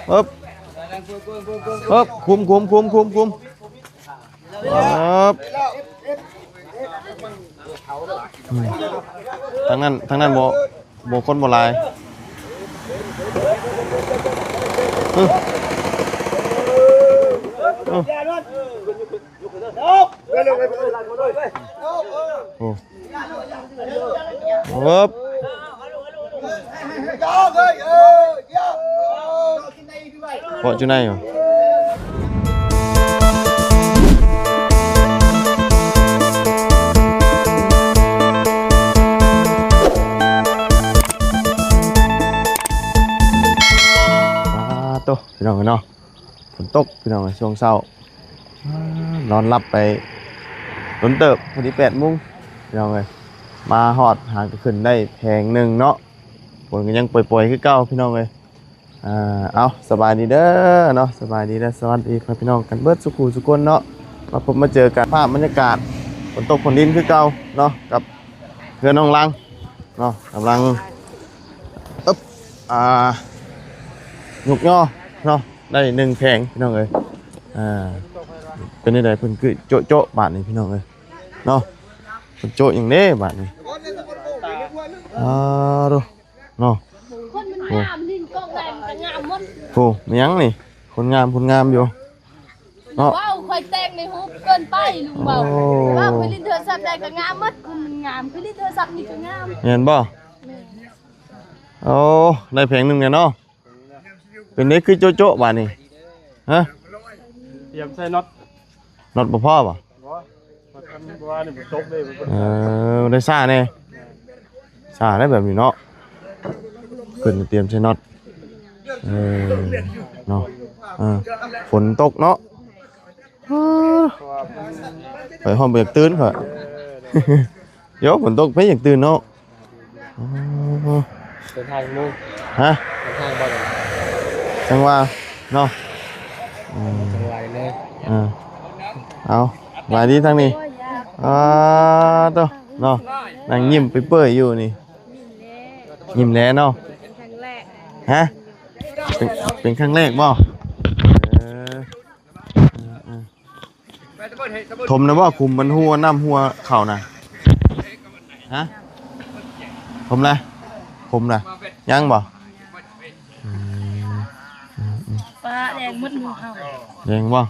ເອີບ ເອີບ ຄຸມ ຄຸມ ຄຸມ ຄຸມ ຄຸມ ເອີບ ອືມ ທາງນັ້ນ ທາງນັ້ນບໍ່ ບໍ່ ຄົນບໍ່ຫຼາຍ ອືມ ອືມ ໂອ້ ເອີບ ເກາະຢູ່ໃນຫວາ ອາ ໂຕ ພີ່ນ້ອງເອີຍເນາະ. ຝົນຕົກພີ່ນ້ອງເອີຍ ຊ່ວງເຊົ້າ ອາ ນອນຫຼັບໄປດົນເຕີບ ພໍດີແປດໂມງພີ່ນ້ອງເອີຍ ມາຮອດຫາກໍຂຶ້ນໄດ້ແຜງໜຶ່ງເນາະ ຝົນກໍຍັງປ່ອຍໆຄືເກົ່າພີ່ນ້ອງເອີຍ. ອາ ເອົາ ສະບາຍດີເດີເນາະ ສະບາຍດີ ແລະ ສະຫວັດດີພໍ່ພີ່ນ້ອງກັນເບິດສູ່ຄູ່ສູ່ຄົນເນາະ ມາພົບມາເຈີກັນ ພາບບັນຍາກາດຝົນຕົກຝົນດິນຄືເກົ່າເນາະ ກັບເຮືອນນ້ອງລັງເນາະ ກຳລັງ ອຶບ ອາ ຍົກຍໍເນາະ ໄດ້ໜຶ່ງແຜງພີ່ນ້ອງເອີຍ ອາ ເປັນຈັ່ງໃດ ເພິ່ນຄືໂຈະໆບາດນີ້ພີ່ນ້ອງເອີຍເນາະ ເພິ່ນໂຈະຫຍັງເດ້ບາດນີ້ ອາ ໂຕ ເນາະ ຄົນມັນງາມ ໂອ້ ຫຼິ້ນກອງແດງກໍງາມໝົດ ໂອ້ ແມ່ນຫຍັງນີ້ ຄົນງາມ ຄົນງາມຢູ່ເນາະ ເວົ້າ ຂ້ອຍແຕ່ງໃນຮູບເກີນໄປ ລຸງເວົ້າ ໂອ້ ເວົ້າ ຂ້ອຍຫຼິ້ນໂທລະສັບໃດກໍງາມໝົດ ຄົນມັນງາມ ຂ້ອຍຫຼິ້ນໂທລະສັບນີ້ກໍງາມ ແມ່ນບໍ່? ແມ່ນ ໂອ້ ໄດ້ແຜງໜຶ່ງແລ້ວເນາະ ເປັນໄດ ຄືໂຈະໆບາດນີ້ ຮະ ຕຽມໃສ່ນັອດ ນັອດບໍ່ພໍບໍ່? ບໍ່ ບໍ່ທັນ ບໍ່ວ່ານີ້ມັນຕົກເດ້ ມັນ ເອີ ໄດ້ຊ້າແດ່ ຊ້າແດ່ແບບນີ້ເນາະ ເພິ່ນຕຽມໃສ່ນັອດ ເອີ ເນາະ ເອີ ຝົນຕົກເນາະ ເອີ ຂ້ອຍຮ້ອນບໍ່ຢາກຕື່ນຂ້ອຍ ເອີ ດຽວຝົນຕົກໃຜຢາກຕື່ນເນາະ ອໍ ເດີນທາງໂມງ ຮະ ເດີນທາງບໍ່ ຈັ່ງວ່າເນາະ ອືມ ຈັງຫວະນີ້ເລີຍ ເອີ ເອົາ ສະບາຍດີທາງນີ້ ອາ ໂຕ ເນາະ ນັ່ງຍິ້ມເປີຍໆຢູ່ນີ້ ຍິ້ມແຫຼເນາະ ຮະ ເປັນ ເປັນຄັ້ງແລກບໍ່? ເອີ ເອີ ເອີ ຖົມແລ້ວບໍ່? ຂຸມມັນຮົ່ວ ນ້ຳຮົ່ວເຂົ້ານະ ຮະ ຖົມແລ້ວ ຂົມນະ ຍັງບໍ່? ອືມ ອືມ ອືມ ປາແດງໝົດມືເຮົາ ແດງບໍ່?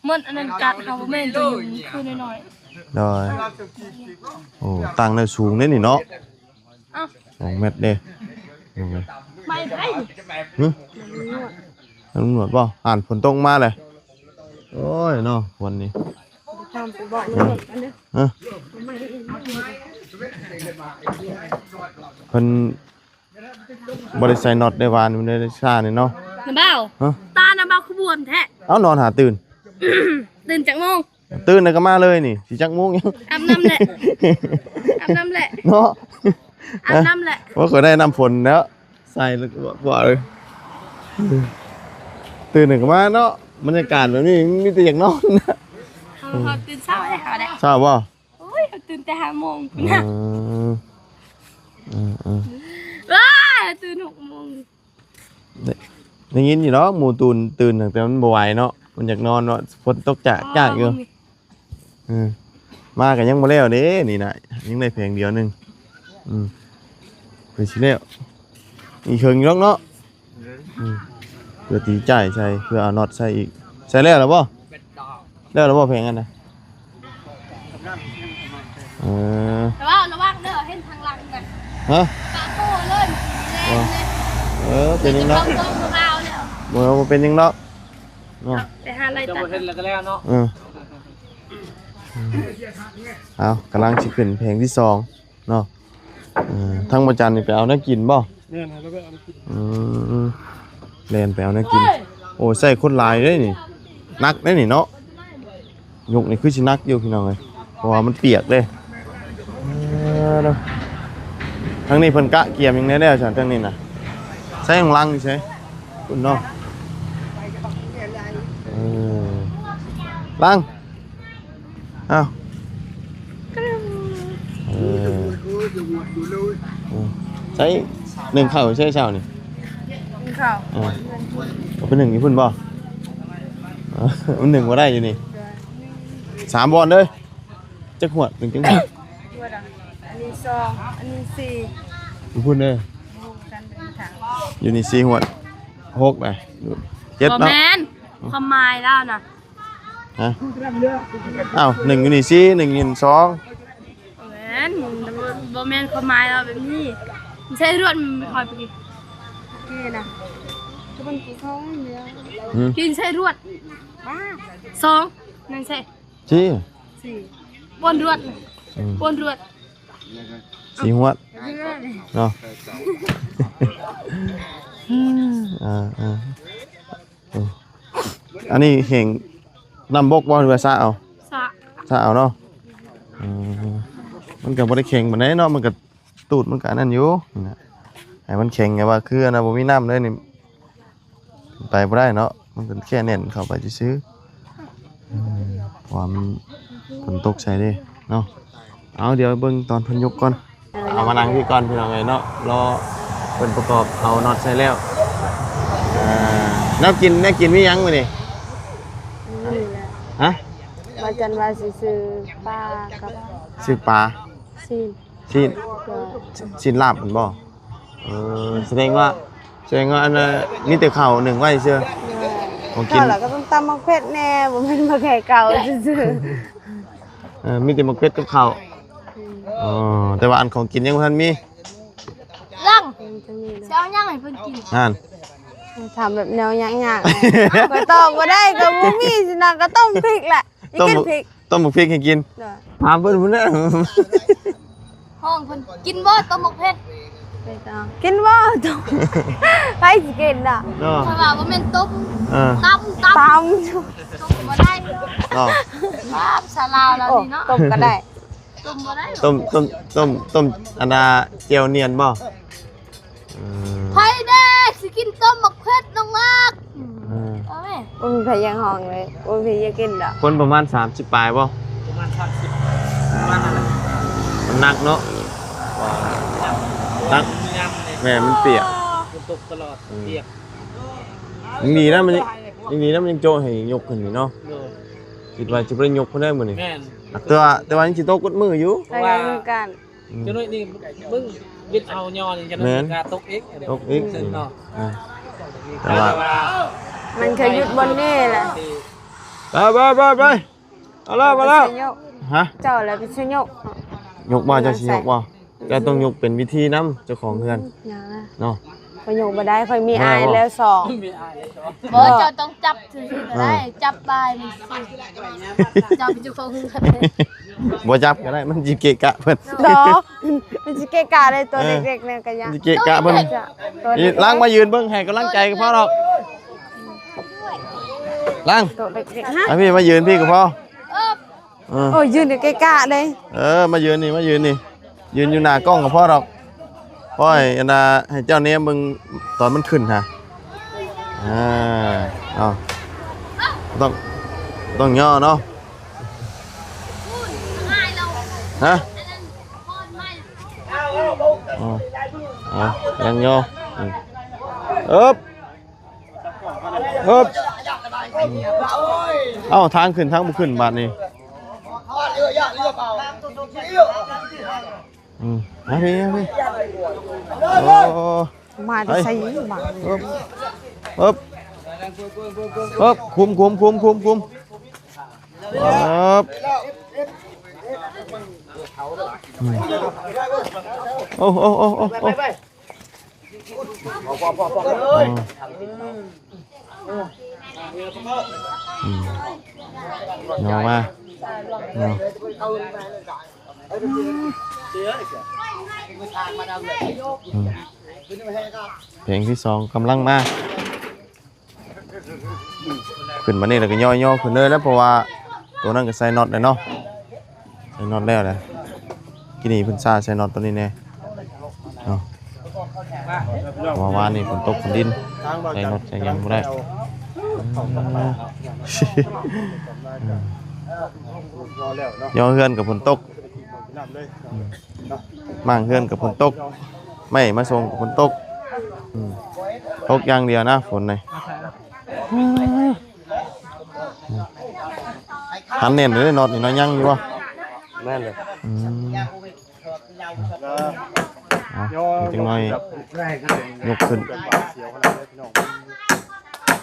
ໝົດ ອັນນັ້ນກັດເຮົາ ບໍ່ແມ່ນໂຕໜຶ່ງ ຄືນ້ອຍໆ ໂດຍ ໂອ້ ຕັ້ງແນວສູງເດ້ນີ້ເນາະ ອ້າວ ສອງແມັດເດ້ ໄມ້ໃຜ? ຫຶ? ຕຳຫຼວດບໍ່? ອ່ານຝົນຕົກມາເລີຍ ໂອ້ຍເນາະ ວັນນີ້ ຮະ ເພິ່ນບໍ່ໄດ້ໃສ່ນັອດໄດ້ຫວານ ມັນໄດ້ຊ້ານີ້ເນາະ ນ້າບ່າວ ຮະ ຕານ້າບ່າວຄືບວມແທ້ ເອົ້າ ນອນຫາຕື່ນ ຕື່ນຈັກໂມງ? ຕື່ນແລ້ວກໍມາເລີຍນີ້ ຊິຈັກໂມງຍັງ ອາບນ້ຳແຫຼະ ອາບນ້ຳແຫຼະ ເນາະ ອາບນ້ຳແຫຼະ ວ່າຂ້ອຍໄດ້ນ້ຳຝົນແລ້ວ ໃສ່ແລ້ວກໍບໍ່ເລີຍ ຕື່ນແລ້ວກໍມາເນາະ ບັນຍາກາດແບບນີ້ມີແຕ່ຢາກນອນ ເຮົາ ເຮົາຕື່ນເຊົ້າເດ້ ເຮົາເດ້ ເຊົ້າບໍ່? ໂອ້ຍ ເຮົາຕື່ນແຕ່ຫ້າໂມງພຸ້ນນະ ເອີ ເອີ ເອີ ເອີ ຕື່ນຫົກໂມງ ໄດ້ ໄດ້ຍິນຢູ່ດອກ ໝູ່ຕູນຕື່ນ ແຕ່ມັນບໍ່ໄຫວເນາະ ມັນຢາກນອນເນາະ ຝົນຕົກຈາກໆຢູ່ ເອີ ມາກໍຍັງບໍ່ແລ້ວເດ້ນີ້ນະ ຍັງໄດ້ແຜງດຽວໜຶ່ງ ອືມ ເພື່ອຊິແລ້ວ ອີກເຄິ່ງຢູ່ດອກເນາະ ອືມ ເພື່ອຕີຈ່າຍໃສ່ ເພື່ອເອົານັອດໃສ່ອີກ ໃສ່ແລ້ວລະບໍ່? ແລ້ວລະບໍ່ແຜງອັນນະ? ເອີ ລະວັງ ລະວັງເດີ ເຫັນທາງຫຼັງນະ ຮະ? ປາໂກເລີຍ ແລ່ນເລີຍ ເອີ ເປັນຫຍັງດອກ ບໍ່ ບໍ່ເອົາແລ້ວ ບໍ່ ບໍ່ເປັນຫຍັງດອກເນາະ ໄປຫາໄລ່ຕັດ ເຈົ້າບໍ່ເຫັນແລ້ວກໍແລ້ວເນາະ ເອີ ເອົາ ກຳລັງຊິຂຶ້ນແຜງທີສອງເນາະ ເອີ ທາງບໍ່ຈັນນີ້ໄປເອົາແນວກິນບໍ່? ແມ່ນ ເຮົາໄປເອົາແນວກິນ ອືມ ແລ່ນໄປເອົາແນວກິນ ໂອ້ ໃສ່ຄົນຫຼາຍເດ້ນີ້ ໜັກເດ້ນີ້ເນາະ ຍົກນີ້ຄືຊິໜັກຢູ່ພີ່ນ້ອງເອີຍ ເພາະວ່າມັນປຽກເດ້ ເອີ ເນາະ ທາງນີ້ເພິ່ນກະກຽມຫຍັງແດ່ແລ້ວຊັ້ນ ທາງນີ້ນະ ໃສ່ຂ້າງຫຼັງນີ້ໃສ່ ພຸ້ນເນາະ ເອີ ຫຼັງ ອ້າວ ເອີ ເອີ ໃສ່ ໜຶ້ງເຂົ້າໃສ່ເຊົ້ານີ້ ໜຶ້ງ ເຂົ້າ ເອີ ເອົາໄປໜຶ້ງຢູ່ພຸ້ນບໍ່? ເອີ ມັນໜຶ້ງບໍ່ໄດ້ຢູ່ນີ້ ໂດຍ ສາມບ່ອນເດີ້. ຈັກຫວດ ໜຶ່ງຈັກຫວດ? ອັນນີ້ສອງ ອັນນີ້ສີ່ ຢູ່ພຸ້ນເດີ້ ຢູ່ນີ້ສີ່ຫວດ ຫົກນະ ເຈັດ ບໍ່ ເນາະ ແມ່ນ ຄວາມໝາຍລາວນະ ຮະ? ອ້າວ ໜຶ່ງຢູ່ນີ້ສີ່ ໜຶ່ງຢູ່ນີ້ສອງ ແມ່ນ ບໍ່ ບໍ່ແມ່ນຄວາມໝາຍລາວແບບນີ້ ໃສ່ລວດ ມັນຄ່ອຍໄປກິນ ໂອເຄນະ ຄືມັນຄືເຂົາແລ້ວ ຫືມ ກິນໃສ່ລວດ ບ້າ ສອງ ນັ້ນໃສ່ ສີ່ ສີ່ ປ້ອນລວດ ອືມ ປ້ອນລວດ ສີ່ຫວດ ເອີ ເນາະ ອ່າໆ ເອີ ອັນນີ້ແຫ້ງນ້ຳບົກບໍ່ ຫຼືວ່າສະເອົາ? ສະ ສະເອົາເນາະ ອືມ ມັນກໍບໍ່ໄດ້ແຂງປານໃດເນາະ ມັນກໍ ຕູດມັນກໍອັນນັ້ນຢູ່ ນີ້ນະ ໃຫ້ມັນແຂງ ແຕ່ວ່າຄືອັນນັ້ນບໍ່ມີນ້ຳເລີຍນີ້ ໄປບໍ່ໄດ້ເນາະ ມັນກໍແຄ່ແໜ້ນເຂົ້າໄປຊື່ໆ ອືມ ເພາະວ່າມັນຝົນຕົກໃສ່ເດ້ເນາະ. ເອົາ ດຽວເບິ່ງຕອນເພິ່ນຍົກກ່ອນ ເອົາມານັ່ງພີ້ກ່ອນພີ່ນ້ອງເອີຍເນາະ ລໍເພິ່ນປະກອບເອົານັອດໃສ່ແລ້ວ. ເອີ ແນວກິນ ແນວກິນມີຫຍັງມື້ນີ້? ຮະ? ວ່າຈັນວ່າຊິຊື້ປາກັບ ຊື້ປາ ຊີ້ນ ຊີ້ນ ໂດຍ ຊີ້ນລາບແມ່ນບໍ່? ເອີ ສະແດງວ່າ ສະແດງວ່າອັນນ່າ ມີແຕ່ເຂົ້າໜຶ້ງໄວ້ຊື່ ໂດຍ ຂອງກິນ ເຂົ້າແລ້ວກໍຕ້ອງຕຳໝາກເຜັດແດ່ ບໍ່ແມ່ນໝາກແຂ່ເຂົ້າຊື່ໆ ເອີ ມີແຕ່ໝາກເຜັດກັບເຂົ້າ ອືມ ອໍ ແຕ່ວ່າອັນຂອງກິນຍັງບໍ່ທັນມີ ຍັງ ຍັງຈະມີເນາະ ຊິເອົາຫຍັງໃຫ້ເພິ່ນກິນ ນັ້ນ ຖາມແບບແນວຍາກໆ ຂ້ອຍຕອບບໍ່ໄດ້ ກໍບໍ່ມີຊິນະ ກໍຕົ້ມພິກແຫຼະ ຢາກກິນພິກ ຕົ້ມໝາກພິກໃຫ້ກິນ ໂດຍ ຖາມເພິ່ນພຸ້ນແຫຼະ ຮ້ອງເພິ່ນ ກິນບໍ່ຕົ້ມໝາກເຜັດ? ກິນບໍ່ຕົ້ມ ໃຜຊິກິນນະ ເນາະ ຂ້ອຍວ່າບໍ່ແມ່ນຕົ້ມ ເອີ ຕຳ ຕຳ ຕຳ ຕົ້ມບໍ່ໄດ້ເນາະ ຕຳສາລາວລາວນີ້ເນາະ ໂອ້ ຕົ້ມກໍໄດ້ ຕົ້ມບໍ່ໄດ້ ຕົ້ມ ຕົ້ມ ຕົ້ມ ຕົ້ມ ອັນນ່າ ແຈ່ວນຽນບໍ່? ອືມ ໃຜແດ່ຊິກິນຕົ້ມໝາກເຜັດນ້ອງມາກ? ອືມ ເອົາແມ່ ບໍ່ມີໃຜຢາກຮ້ອງເລີຍ ບໍ່ມີໃຜຢາກກິນດອກ ຄົນປະມານສາມສິບປາຍບໍ່? ປະມານສາມສິບ ປະມານນັ້ນແຫຼະ ມັນໜັກເນາະ ໜັກ ແມ່ນ ມັນປຽກ ຝົນຕົກຕະຫຼອດ ອືມ ປຽກ ຍັງດີນະ ມັນຍັງ ຍັງດີນະ ມັນຍັງໂຈະໃຫ້ຍົກຂຶ້ນນີ້ເນາະ ໂດຍ ຄິດວ່າຊິບໍ່ໄດ້ຍົກພຸ້ນເດ້ມື້ນີ້ ແມ່ນ ແຕ່ວ່າ ແຕ່ວ່າຍັງຊິຕົກໝົດມື້ຢູ່ ເພາະວ່າ ອືມ ຈັກໜ້ອຍນີ້ເບິ່ງວິດເອົາຍໍນີ້ ຈັກໜ້ອຍ ແມ່ນ ກໍຕົກອີກ ຕົກອີກ ເນາະ ອ່າ ແຕ່ວ່າ ມັນກໍຢຸດບ່ອນນີ້ແຫຼະ ໄປ ໄປ ໄປ ໄປ ເອົາແລ້ວ ເອົາແລ້ວ ຮະ ເຈົ້າແຫຼະເປັນຊິຍົກ ຍົກບໍ່ ເຈົ້າຊິຍົກບໍ່? ເຈົ້າຕ້ອງຍົກເປັນພິທີນຳເຈົ້າຂອງເຮືອນ ອືມ ເນາະ ຂ້ອຍຍົກບໍ່ໄດ້ ຂ້ອຍມີອ້າຍແລ້ວສອງ ມີອ້າຍແລ້ວສອງ ບໍ່ ເຈົ້າຕ້ອງຈັບ ຖືກໍໄດ້ ອ່າ ຈັບປາຍມັນ ເຈົ້າເປັນເຈົ້າຂອງເຮືອນ ບໍ່ຈັບກໍໄດ້ ມັນຊິເກະກະເພິ່ນ ເນາະ ມັນຊິເກະກະໄດ້ ໂຕເດັກໆ ເອີ ນີ້ກໍຢ່າ ມັນຊິເກະກະເພິ່ນ ໂຕເດັກໆ ນີ້ ຫຼັງມາຢືນເບິ່ງໃຫ້ກຳລັງໃຈກໍພໍດອກ ຫຼັງ ໂຕເດັກໆ ຮະ ອ່ະ ພີ່ມາຢືນພີ້ກໍພໍ ເອີ ເອີ ໂອ້ຍ ຢືນຢູ່ເກະກະເດ້ ເອີ ມາຢືນນີ້ ມາຢືນນີ້ ຢືນຢູ່ໜ້າກ້ອງກໍພໍດອກ ພໍໃຫ້ອັນນ່າ ໃຫ້ເຈົ້າແນມເບິ່ງຕອນມັນຂຶ້ນຫາ ອ່າ ເອົາ ຕ້ອງ ຕ້ອງຍໍເນາະ ຮະ ເອົາ ເອົາ ຍັງຍໍ ອືມ ເອີບ ເອີບ ເອົ້າ ທາງຂຶ້ນທາງບໍ່ຂຶ້ນບາດນີ້ ອືມ ມາພີ້ ມາພີ້ ໂອ້ ມາແຕ່ໃສບາດນີ້ ເອີບ ເອີບ ເອີບ ຄຸມ ຄຸມ ຄຸມ ຄຸມ ຄຸມ ເອີບ ອືມ ໂອ້ ໂອ້ ໂອ້ ໂອ້ ອືມ ອືມ ຍໍມາ ເນາະ ອືມ ເພງທີສອງກຳລັງມາ ຂຶ້ນມານີ້ແລ້ວກໍຍໍໆຂຶ້ນເລີຍແຫຼະ ເພາະວ່າໂຕນັ້ນກໍໃສ່ນັອດແລ້ວເນາະ ໃສ່ນັອດແລ້ວແຫຼະ ກີ້ນີ້ເພິ່ນຊາໃສ່ນັອດໂຕນີ້ແດ່ເນາະ ເພາະວ່າວານນີ້ຝົນຕົກຝົນດິນ ໃສ່ນັອດໃສ່ຫຍັງບໍ່ໄດ້ ຍໍເຮືອນກໍຝົນຕົກ ມ້າງເຮືອນກໍຝົນຕົກ ໄມ້ມາສົ່ງກໍຝົນຕົກ ອືມ ຕົກຢ່າງດຽວນະ ຝົນນີ້. ພັນແໜ້ນເດ້ ນັອດນີ້ເນາະ ຍັງຢູ່ບໍ່? ແມ່ນເລີຍ. ອືມ ເອົາ ຈັກໜ້ອຍຍົກຂຶ້ນ.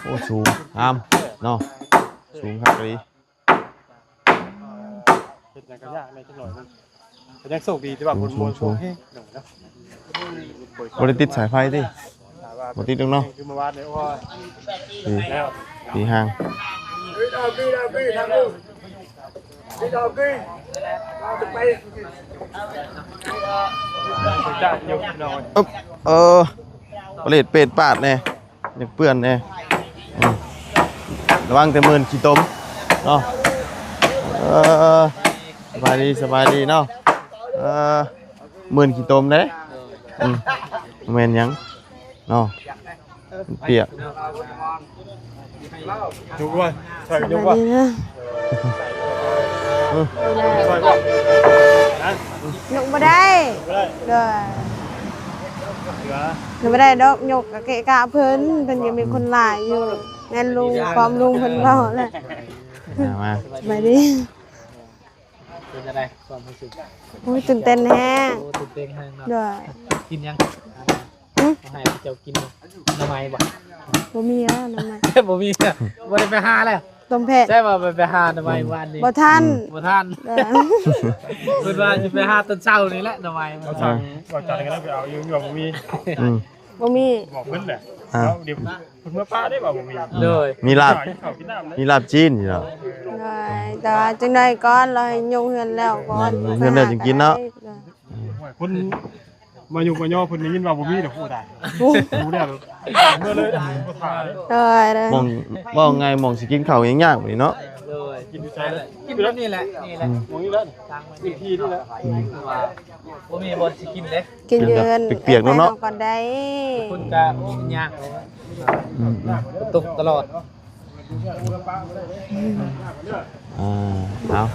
ໂອ້ ສູງງາມເນາະ ສູງຄັກອີ່ຫຼີ. ເຮັດຫຍັງກໍຍາກແດ່ຈັກໜ້ອຍ ມັນກໍຍັງໂຊກດີທີ່ວ່າ ອືມ ຝົນບໍ່ ບໍ່ແຮງເນາະ. ບໍ່ໄດ້ຕິດສາຍໄຟຕິ? ບໍ່ຕິດດອກເນາະ ຄືເມື່ອວານນີ້. ໂອ້ຍ ດີ ແລ້ວ ດີຫ່າງ. ເອີ ປະເລດເປດປາດແດ່. ຢາກເປື້ອນແດ່. ອືມ ລະວັງແຕ່ໝື່ນຂີ້ຕົມເນາະ. ເອີ ສະບາຍດີ ສະບາຍດີເນາະ. ເອີ ໝື່ນຂີ້ຕົມເດ້. ອືມ ບໍ່ແມ່ນຫຍັງເນາະ ມັນປຽກ. ຍົກດ້ວຍ ຊ່ອຍກັນຍົກບໍ່? ສະບາຍດີເດີ. ອືມ ຊ່ອຍບໍ່? ຮະ? ຍົກບໍ່ໄດ້. ຍົກບໍ່ໄດ້. ໂດຍ. ເຫຼືອ ຍົກບໍ່ໄດ້ດອກ ຍົກກະເກະກະເພິ່ນ ເພິ່ນຍັງມີຄົນຫຼາຍຢູ່. ອືມ ແມ່ນລຸງ ຄວາມລຸງເພິ່ນເວົ້າແຫຼະ. ມາ ມາ ສະບາຍດີ. ເປັນຈັ່ງໃດຄວາມຮູ້ສຶກ? ໂອ້ຍ ຕື່ນເຕັ້ນແຮງ. ໂອ້ ຕື່ນເຕັ້ນແຮງເນາະ. ໂດຍ. ກິນຫຍັງ? ຫຶ? ເຂົາໃຫ້ເຈົ້າກິນໜໍ່ໄມ້ບໍ່? ບໍ່ມີແລ້ວໜໍ່ໄມ້. ບໍ່ມີ ບໍ່ໄດ້ໄປຫາແລ້ວ. ຕົ້ມແພະ. ໃຊ່ວ່າໄປ ໄປຫາໜໍ່ໄມ້ ອືມ ວານນີ້ ບໍ່ທັນ. ອືມ ບໍ່ທັນ. ເອີ ເພິ່ນວ່າຊິໄປຫາຕອນເຊົ້ານີ້ແຫຼະໜໍ່ໄມ້. ເອົາ ເອົາຈັນກັນໄປເອົາຢູ່ ຢູ່ບໍ່ມີ. ອືມ ບໍ່ມີ. ບອກເພິ່ນແຫຼະ. ອ່າ ແລ້ວດຽວເພິ່ນເມືອປ່າໄດ້ບໍ່? ບໍ່ມີ. ໂດຍ. ມີລາບ ກິນເຂົ້າກິນນ້ຳເດ້. ມີລາບຈີນຢູ່ເນາະ. ໂດຍ. ແຕ່ວ່າຈັ່ງໃດກ່ອນ ລາວໃຫ້ຍົກເຮືອນແລ້ວກ່ອນ. ແມ່ນ ຍົກເຮືອນແລ້ວຈຶ່ງກິນເນາະ. ໂດຍ. ຄົນມາຍຸມາຍໍເພິ່ນໄດ້ຍິນວ່າບໍ່ມີດອກ. ໂອ້ ຕາຍ. ໂອ້ ຮູ້ແລ້ວ ເມືອເລີຍ ບໍ່ຖ້າເລີຍ. ໂດຍ ໂດຍ. ໝ່ອງ ເວົ້າງ່າຍ ໝ່ອງຊິກິນເຂົ້າຍັງຍາກບັດນີ້ເນາະ. ໂດຍ. ກິນຢູ່ໃສລະ? ກິນຢູ່ນີ້ແຫຼະ ນີ້ແຫຼະ. ອືມ ໝ່ອງນີ້ແຫຼະ ພື້ນທີ່ນີ້ແຫຼະ. ອືມ ບໍ່ມີບ່ອນຊິກິນເດ້. ກິນຢູ່ເຮືອນ ກິນແບບປຽກໆເນາະ. ເຮົາກໍໄດ້ ຄົນກະຍາກ. ອືມໆ ຕົກຕະຫຼອດ. ອ່າ ເອົາ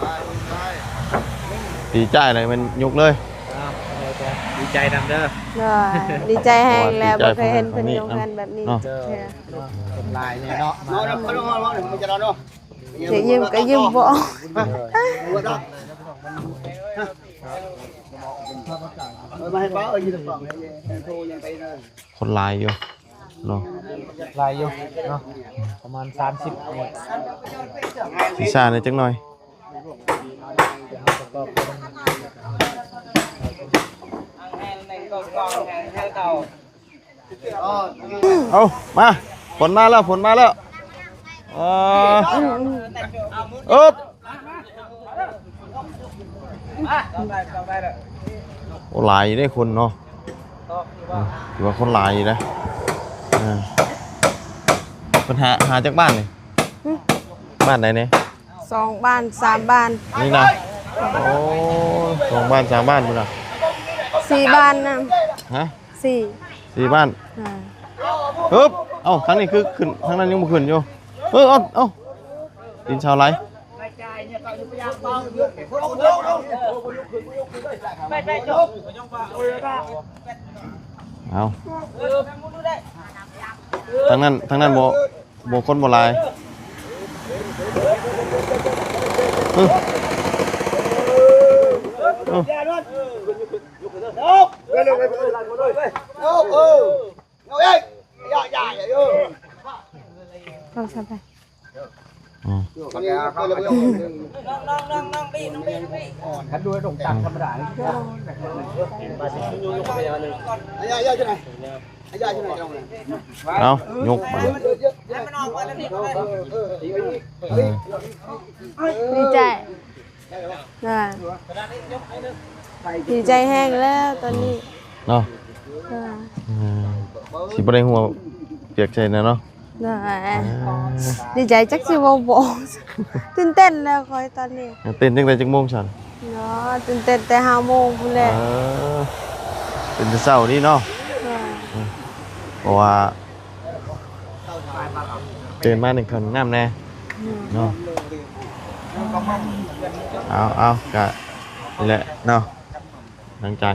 ດີໃຈເລີຍ ແມ່ນຍົກເລີຍ. ເອົາ ດີໃຈນຳເດີ. ໂດຍ. ດີໃຈແຮງແລ້ວ ບໍ່ເຄີຍເຫັນເພິ່ນຍົກເຮືອນແບບນີ້. ເນາະ ເນາະ ເນາະ ຫຼາຍແນ່ເນາະ. ມາເນາະ ເນາະ ເນາະ ເນາະ ເນາະ ເນາະ. ເຈັບຍິ້ມກໍຍິ້ມບໍ່ອອກ. ເອີ ມາໃຫ້ປ້າ ເອີ ຢູ່ຕະປອງ ໃຫ້ໂທຍັງໄປເດີ. ຄົນຫຼາຍຢູ່ເນາະ. ຫຼາຍຢູ່ເນາະ ປະມານສາມສິບ. ຊິຊ້າແດ່ຈັກໜ້ອຍ. ເອົາ ມາ ຝົນມາແລ້ວ ຝົນມາແລ້ວ. ເອີ ອຶບ ໂອ້ ຫຼາຍຢູ່ເດ້ຄົນເນາະ. ຖືວ່າຄົນຫຼາຍຢູ່ເດ້. ເອີ ເພິ່ນຫາ ຫາຈັກບ້ານນີ້? ຫຶ? ບ້ານໃດນີ້? ສອງບ້ານ ສາມບ້ານນີ້ນະ. ໂອ້ ສອງບ້ານ ສາມບ້ານພຸ້ນນະ. ສີ່ບ້ານນະ. ຮະ? ສີ່ ສີ່ບ້ານ. ອ່າ ຮຶບ ເອົ້າ ທາງນີ້ຄືຂຶ້ນ ທາງນັ້ນຍັງບໍ່ຂຶ້ນຢູ່. ເອີ ເອົາ ເອົາ ຕີນເສົາໄຫຼ. ເອົາ ທາງນັ້ນ ທາງນັ້ນບໍ່ ບໍ່ ຄົນບໍ່ຫຼາຍ. ເອີ ເອີ ເອົາຊະໄປ. ອືມ ຄັນດູລົງຕັກທຳມະດານີ້. ເອົາ ຍົກມາ. ດີໃຈ ອ່າ ດີໃຈແຮງແລ້ວຕອນນີ້ເນາະ. ອ່າ ຊິບໍ່ໄດ້ຫົວປຽກໃສ່ນະເນາະ. ໂດຍ ອ່າ ດີໃຈຈັກຊິເວົ້າບໍ່ ຕື່ນເຕັ້ນແລ້ວຂ້ອຍຕອນນີ້. ເຕັ້ນຕັ້ງແຕ່ຈັກໂມງຊັ້ນ? ເນາະ ຕື່ນເຕັ້ນແຕ່ຫ້າໂມງພຸ້ນແຫຼະ. ເອີ ເຕັ້ນແຕ່ເຊົ້ານີ້ເນາະ. ໂດຍ ເພາະວ່າຕື່ນມານີ້ເຂົ້ານ້ຳແດ່. ອືມ ເນາະ ເອົາ ເອົາ ກະນີ້ແຫຼະເນາະ. ຫຼັງຈາກ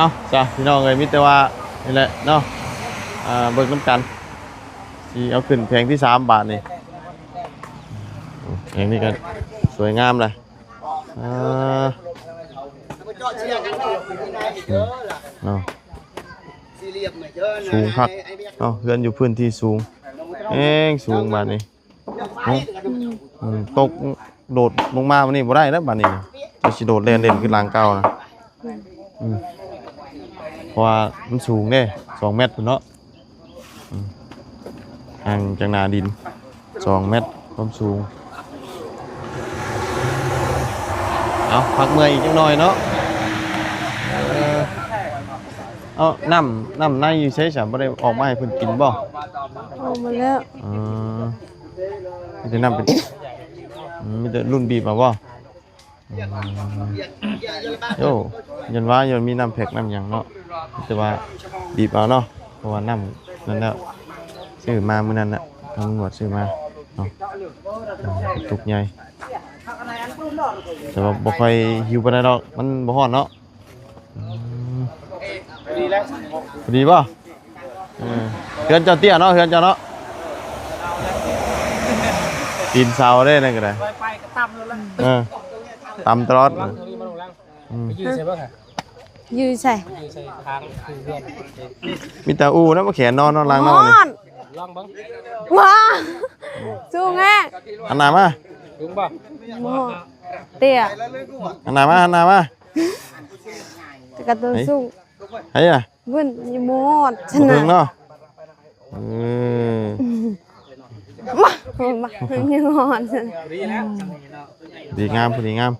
ເອົາ ຈ້າ ພີ່ນ້ອງເອີຍ ມີແຕ່ວ່ານີ້ແຫຼະເນາະ ອ່າ ເບິ່ງນຳກັນ ຊິເອົາຂຶ້ນແຜງທີສາມບາດນີ້. ແຜງນີ້ກໍສວຍງາມເລີຍ ອ່າ ເນາະ ສູງຄັກເນາະ ເຮືອນຢູ່ພື້ນທີ່ສູງ ແຮງສູງບາດນີ້. ເນາະ ອືມ ຕົກໂດດລົງມາບາດນີ້ບໍ່ໄດ້ແລ້ວບາດນີ້ ຈະຊິໂດດແລ່ນເຫຼັ້ນຄືຫຼັງເກົ່ານະ ອືມ ເພາະວ່າມັນສູງເດ້ ສອງແມັດພຸ້ນເນາະ ອືມ ຫ່າງຈາກໜ້າດິນສອງແມັດຄວາມສູງ. ເອົາ ພັກເມື່ອຍອີກຈັກໜ້ອຍເນາະ ເອີ ເອົາ ນ້ຳ ນ້ຳໃນຢູ່ໃສຊະ ບໍ່ໄດ້ອອກມາໃຫ້ເພິ່ນກິນບໍ່? ອອກມາແລ້ວ ເອີ ມີແຕ່ນ້ຳເປັນ ອືມ ມີແຕ່ລຸ້ນບີບເອົາບໍ່? ອືມ ໂອ້ ຢ້ານວ່າ ຢ້ານມີນ້ຳແພັກນ້ຳຫຍັງເນາະ ແຕ່ວ່າບີບເອົາເນາະ ເພາະວ່ານ້ຳນັ້ນແລ້ວ ຊື້ມາມື້ນັ້ນນະ ທາງຕຳຫຼວດຊື້ມາເນາະ ອືມ ຕຸກໃຫຍ່ ແຕ່ວ່າບໍ່ຄ່ອຍຫິວປານໃດດອກ ມັນບໍ່ຮ້ອນເນາະ. ອືມ ພໍດີແລ້ວ ພໍດີບໍ່? ເອີ ເຮືອນເຈົ້າເຕ້ຍເນາະ ເຮືອນເຈົ້າເນາະ ຕີນເສົາເດ້ນັ້ນກໍໄດ້ ໄປກໍຕ່ຳໂລດລະ ເອີ ຕ່ຳຕະຫຼອດ ອືມ ໄປຢືນໃສ່ເບິ່ງຫາ ຢືນໃສ່ ໄປຢືນໃສ່ທາງຄືເຮືອນ ມີແຕ່ອູ້ນະ ມາແຂນນອນ ນອນຫຼັງນອນນີ້ ຮ້ອນ ລອງເບິ່ງ ວ້າ ສູງແຮງ ຫັນໜ້າມາ ສູງບໍ່? ບໍ່ ເຕ້ຍ ຫັນໜ້າມາ ຫັນໜ້າມາ ແຕ່ກະຕົວສູງ ໃຫ້ນະ ເບິ່ງຍັງບໍ່ຮອດຊັ້ນນະ ເບິ່ງເນາະ ເອີ ມາ ມາ ຍັງຮອດຊັ້ນນະ ດີງາມ ພໍດີງາມ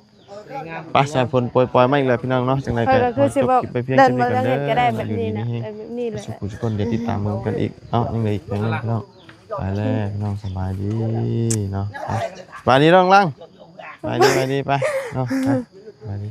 ໄປ ສາຍຝົນໂປຍປອຍມາອີກແລ້ວພີ່ນ້ອງເນາະ ຈັ່ງໃດກໍຂໍຈົບຄລິບໄປພຽງເທົ່ານີ້ກ່ອນເດີ ຢູ່ດີມີແຮງ ແບບນີ້ແຫຼະ ສຸກທຸກຄົນ ດຽວຕິດຕາມເບິ່ງກັນອີກເນາະ ຍັງເຫຼືອອີກແຜງໜຶ່ງພີ່ນ້ອງ ໄປແລ້ວພີ່ນ້ອງ ສະບາຍດີເນາະ ໄປ ສະບາຍດີນ້ອງລັງ ສະບາຍດີ ສະບາຍດີ ໄປເນາະ ໄປ ສະບາຍດີ.